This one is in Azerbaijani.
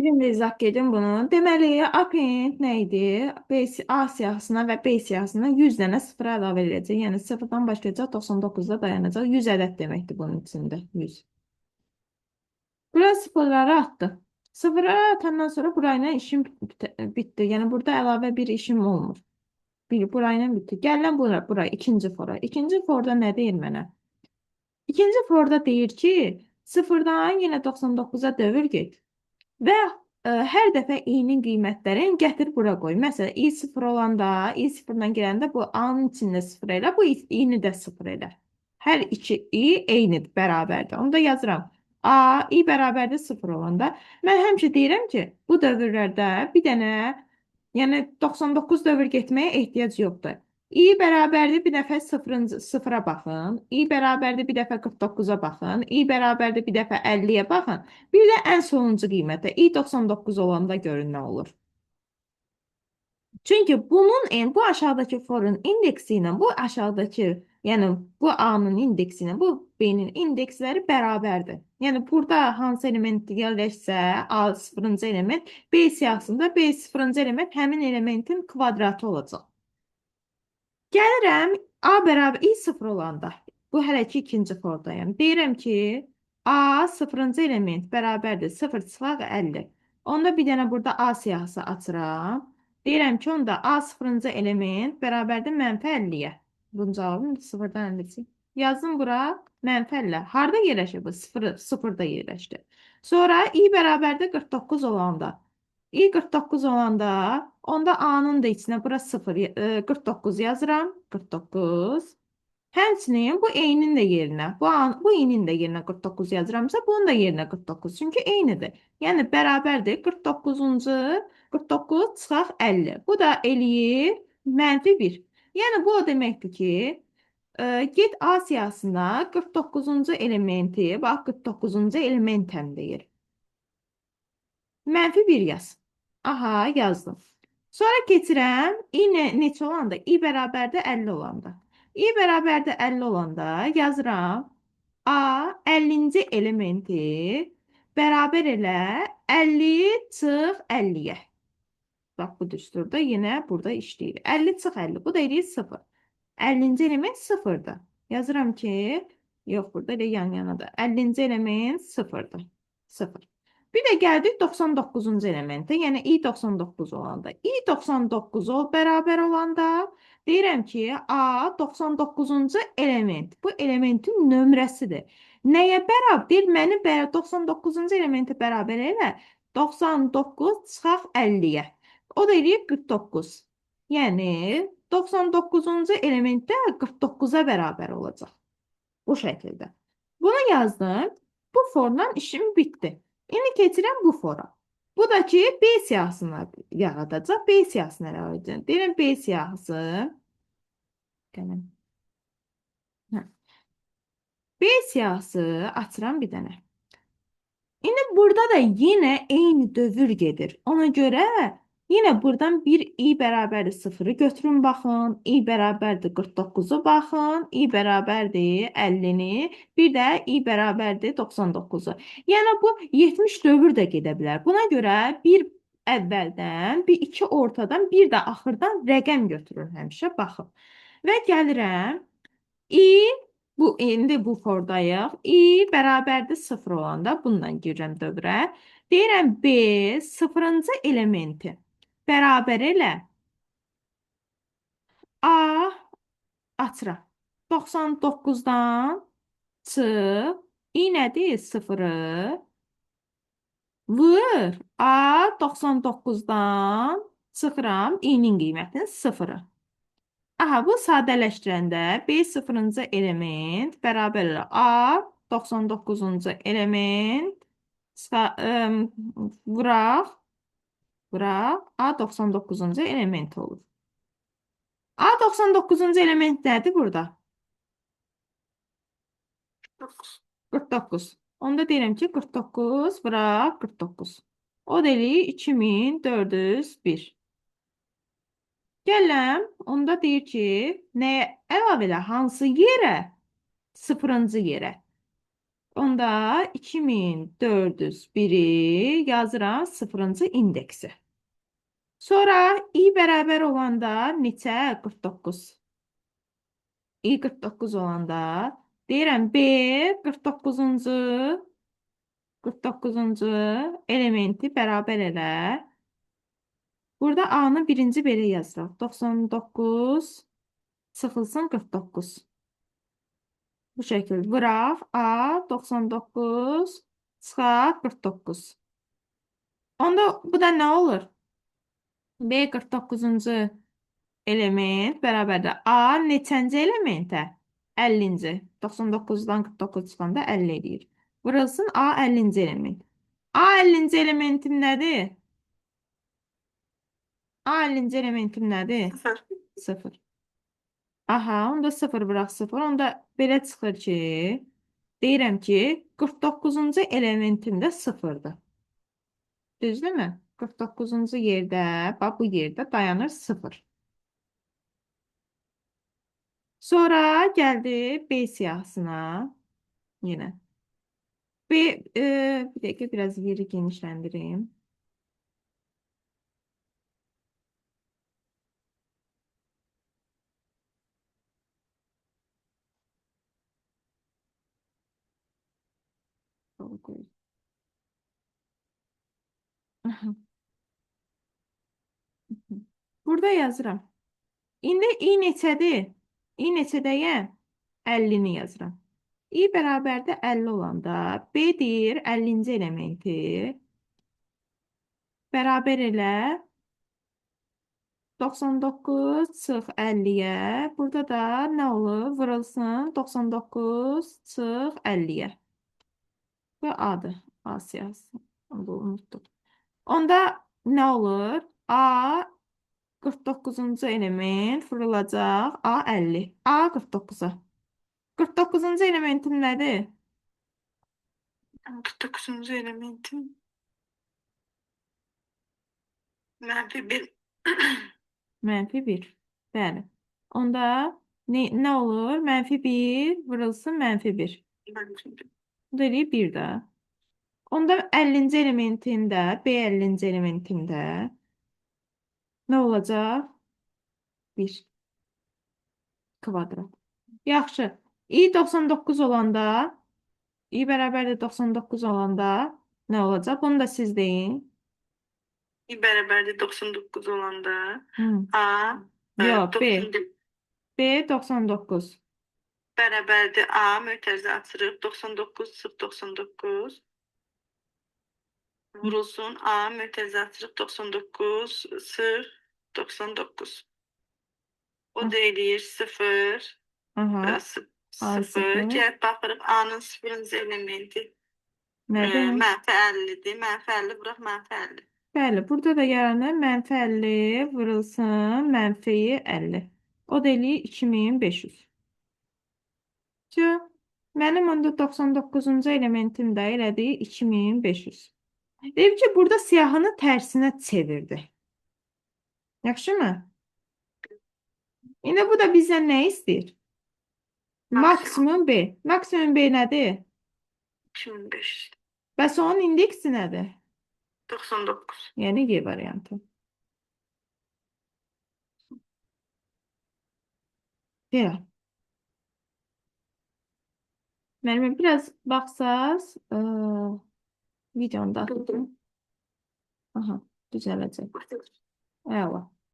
Birini də izah edim bunu. Deməli, append nə idi? B, A siyahısına və B siyahısına 100 dənə sıfır əlavə edəcək. Yəni sıfırdan başlayacaq, 99-da dayanacaq. 100 ədəd deməkdir bunun içində. 100. Bura sıfırları atdı. Sıfırları atandan sonra burayla işim bitdi. Yəni burada əlavə bir işim olmur. Bir burayla bitdi. Gələn bura ikinci fora. İkinci forda nə deyir mənə? İkinci forda deyir ki, sıfırdan yenə 99-a dövr get. Və hər dəfə i-nin qiymətlərini gətir bura qoy. Məsələn, i 0 olanda, i 0-dan gələndə bu a-nın içində 0 elə, bu i-ni də 0 elə. Hər iki i eynidir, bərabərdir. Onu da yazıram. A, i bərabərdir 0 olanda. Mən həmişə deyirəm ki, bu dövrlərdə bir dənə, yəni 99 dövr getməyə ehtiyac yoxdur. I bərabərdir bir dəfə sıfıra baxın. I bərabərdir bir dəfə 49-a baxın. I bərabərdir bir dəfə 50-yə baxın. Bir də ən sonuncu qiymətə i 99 olanda görün nə olur. Çünki bunun bu aşağıdakı forun indeksi ilə bu aşağıdakı, yəni bu A-nın indeksi ilə bu B-nin indeksləri bərabərdir. Yəni burada hansı element yerləşsə, A sıfırıncı element, B siyahısında B sıfırıncı element həmin elementin kvadratı olacaq. Gəlirəm A bərabər I sıfır olanda. Bu hələ ki ikinci fordayam. Deyirəm ki, A sıfırıncı element bərabərdir 0 çıxaq 50. Onda bir dənə burada A siyahısı açıram. Deyirəm ki, onda A sıfırıncı element bərabərdir mənfi 50-yə. Bunun cavabını sıfırdan 50. Yazdım bura mənfi 50. Harda yerləşir bu? Sıfırda yerləşdi. Sonra I bərabərdir 49 olanda. I 49 olanda, onda A-nın da içinə bura 0, 49 yazıram. 49. Həmçinin bu E-nin də yerinə, bu I-nin də yerinə 49 yazıramsa, bunun da yerinə 49. Çünki eynidir. Yəni bərabərdir 49-cu, 49 çıxaq 50. Bu da eləyir mənfi 1. Yəni bu o deməkdir ki, get A siyahısına 49-cu elementi, bax 49-cu elementəm deyir. Mənfi 1 yaz. Aha, yazdım. Sonra keçirəm i neçə olanda? I bərabərdir 50 olanda. I bərabərdir 50 olanda yazıram. A 50-ci elementi bərabər elə 50 çıx 50-yə. Bax bu düsturda yenə burada işləyir. 50 çıx 50. Bu da eləyir 0. 50-ci element 0-dır. Yazıram ki, yox burada elə yan yanadır. 50-ci element 0-dır. 0. Bir də gəldik 99-cu elementə, yəni i 99 olanda. I 99 ol bərabər olanda deyirəm ki, A 99-cu element. Bu elementin nömrəsidir. Nəyə bərabər? Deyir, məni 99-cu elementi bərabər elə 99 çıxaq 50-yə. O da eləyir 49. Yəni 99-cu element də 49-a bərabər olacaq. Bu şəkildə. Bunu yazdım. Bu fordan işim bitdi. İndi keçirəm bu fora. Bu da ki, B siyahısını yaradacaq. B siyahısını əlavə edəcəm. Deyirəm B siyahısı. Gəlin. Hə. B siyahısı açıram bir dənə. İndi burada da yenə eyni dövr gedir. Ona görə yenə buradan bir i bərabərdir 0-ı götürün baxın. I bərabərdir 49-u baxın. I bərabərdir 50-ni. Bir də i bərabərdir 99-u. Yəni bu 70 dövr də gedə bilər. Buna görə bir əvvəldən, bir iki ortadan, bir də axırdan rəqəm götürün həmişə baxın. Və gəlirəm i bu indi bu fordayıq. I bərabərdir 0 olanda bununla girirəm dövrə. Deyirəm B sıfırıncı elementi bərabər elə A açıram. 99-dan çıx. I nədir? 0-ı. Vur. A 99-dan çıxıram. I-nin qiymətinin 0-ı. Aha, bu sadələşdirəndə B sıfırıncı element bərabər elə A 99-cu element vuraq A 99-cu element olur. A 99-cu element nədir burada? 49. Onda deyirəm ki, 49 vuraq 49. O da eləyir 2401. Gələm, onda deyir ki, nəyə əlavə elə? Hansı yerə? Sıfırıncı yerə. Onda 2401-i yazıram 0-cı indeksi. Sonra i bərabər olanda neçə? 49. I 49 olanda deyirəm B 49-cu 49-cu elementi bərabər elə. Burada A-nı birinci belə yazırıq. 99 çıxılsın 49. Bu şəkil vuraq. A 99 çıxaq 49. Onda bu da nə olur? B 49-cu element bərabərdir. A neçənci elementə? 50-ci. 99-dan 49 çıxanda 50 eləyir. Vurulsun A 50-ci element. A 50-ci elementim nədir? A 50-ci elementim nədir? 0. 0. Aha, onda 0 vuraq 0. Onda belə çıxır ki, deyirəm ki, 49-cu elementim də 0-dır. Düzdürmü? 49-cu yerdə, bax bu yerdə dayanır 0. Sonra gəldi B siyahısına. Yenə. B, bir dəqiqə biraz yeri genişləndirim. Aha. Burada yazıram. İndi i neçədir? I neçədəyəm? 50-ni yazıram. I bərabərdir 50 olanda B deyir 50-ci elementi bərabər elə 99 çıx 50-yə. Burada da nə olur? Vurulsun 99 çıx 50-yə. Bu A-dır. A siyahısı. Bu unutduq. Onda nə olur? A 49-cu element vurulacaq A 50. A 49-a. 49-cu elementim nədir? 49. elementim mənfi 1. Mənfi 1. Bəli. Onda nə olur? Mənfi 1 vurulsun mənfi 1. Mənfi 1. Bu da eləyir 1 də. Onda 50-ci elementində, B 50-ci elementində nə olacaq? 1 kvadrat. Yaxşı. I 99 olanda, I bərabərdir 99 olanda nə olacaq? Bunu da siz deyin. I bərabərdir 99 olanda Hı. A Yox, B. 99 B 99. bərabərdir A mötərizə açırıq 99 çıx 99 vurulsun A mötərizə açırıq 99 çıx 99. O da eləyir 0 Aha. A 0. 0. Gəlib baxırıq A-nın 0-cı elementi Nədir? mənfi 50-dir. Mənfi 50 vuraq mənfi 50. Bəli, burada da yaranır mənfi 50 vurulsun mənfi 50. O da eləyir 2500. Tüh, mənim onda 99-cu elementim də elədi 2500. Deyib ki, burada siyahını tərsinə çevirdi. Yaxşımı? İndi bu da bizdən nə istəyir? Maksimum. Maksimum B. Maksimum B nədir? 2500. Bəs onun indeksi nədir? 99. Yəni G variantı. Belə. Müəllimə biraz baxsaz, videonu da atdım. Aha, düzələcək. Əla.